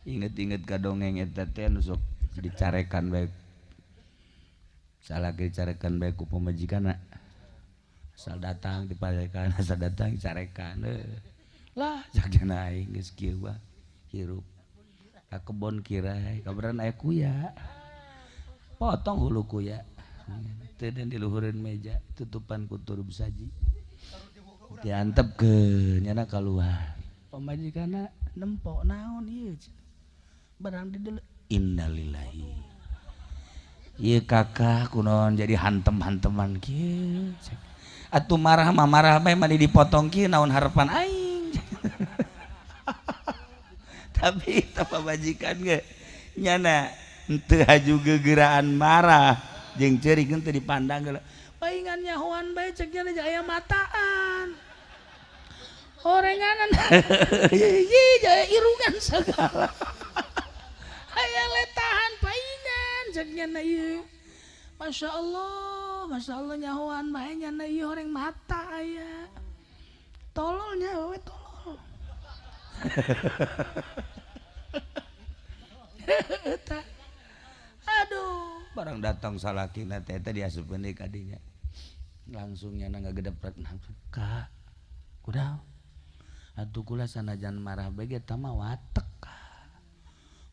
Inget-inget ka dongeng eta teh nu sok dicarekan bae. Salah dicarekan bae ku pamajikanna. Asal datang diparekan, asal datang dicarekan. Lah jagana aing geus kieu mah hirup. Ka kebon kirai, kabaran aya kuya. Potong hulu kuya. Teu di luhureun meja, tutupan ku turub saji. Diantepkeun nyana kaluar. Pamajikanna nempo naon ieu? Barang di dulu innalillahi. Ieu kakak kunaon jadi hantem-hanteman kieu. Atuh marah mah marah bae mani dipotong kieu naon harapan aing. Tapi eta pamajikan ge nyana henteu haju gegeraan marah jeung ceurik henteu dipandang geula. Paingan nyahoan bae cek nya aya mataan. Orenganan ieu jaya irungan segala. Aya letahan paingan cek nya ieu. Masya Allah nyahoan bae nya ieu horeng mata aya. Tololnya we tolol. Aduh, barang datang salakina teh teh diasupkeun deui ka dinya. Langsung nyana ngagedepret ka. Kudaon? Atuh kula sanajan marah bae ge eta mah watek.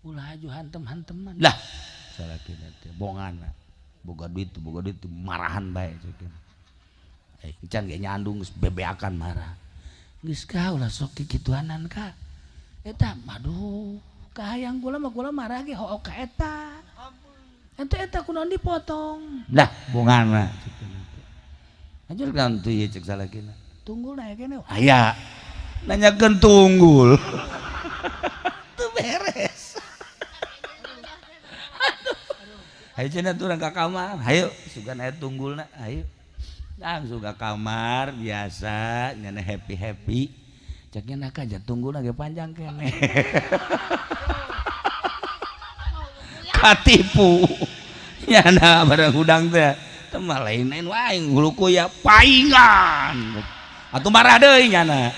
Ulah aju hantem-hanteman. Lah, salakina teh bongana. Boga duit marahan bae cek. Eh, encan ge nyandung geus bebeakan marah. Geus ka ulah sok kikituanan ka. Eta aduh, kahayang kula mah kula marah ge hook ka eta. Ente eta kunaon dipotong. Lah, bongana cek teh. Anjur kan teu ieu cek salakina. Tunggul na kene. Aya. Nanyakeun tunggul. Teu beres. Aduh. Hayu cenah turun ka kamar. Hayu sugan aya tunggulna, hayu. Langsung ka kamar biasa nyana happy-happy. Cek nya ka ja tunggulna ge panjang keneh. Katipu. Nyana barang hudang teh. Teu mah lain-lain wae hulu kuya paingan. Atuh marah deui nyana.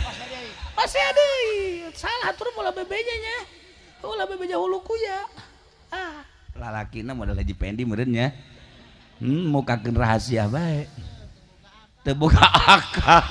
Pasti deui. Salah atur molah bebeja nya. Ulah bebeja hulu kuya. Ah, lalakina modal Haji Pendi meureun nya. Mukakeun rahasia bae. Teu boga akal.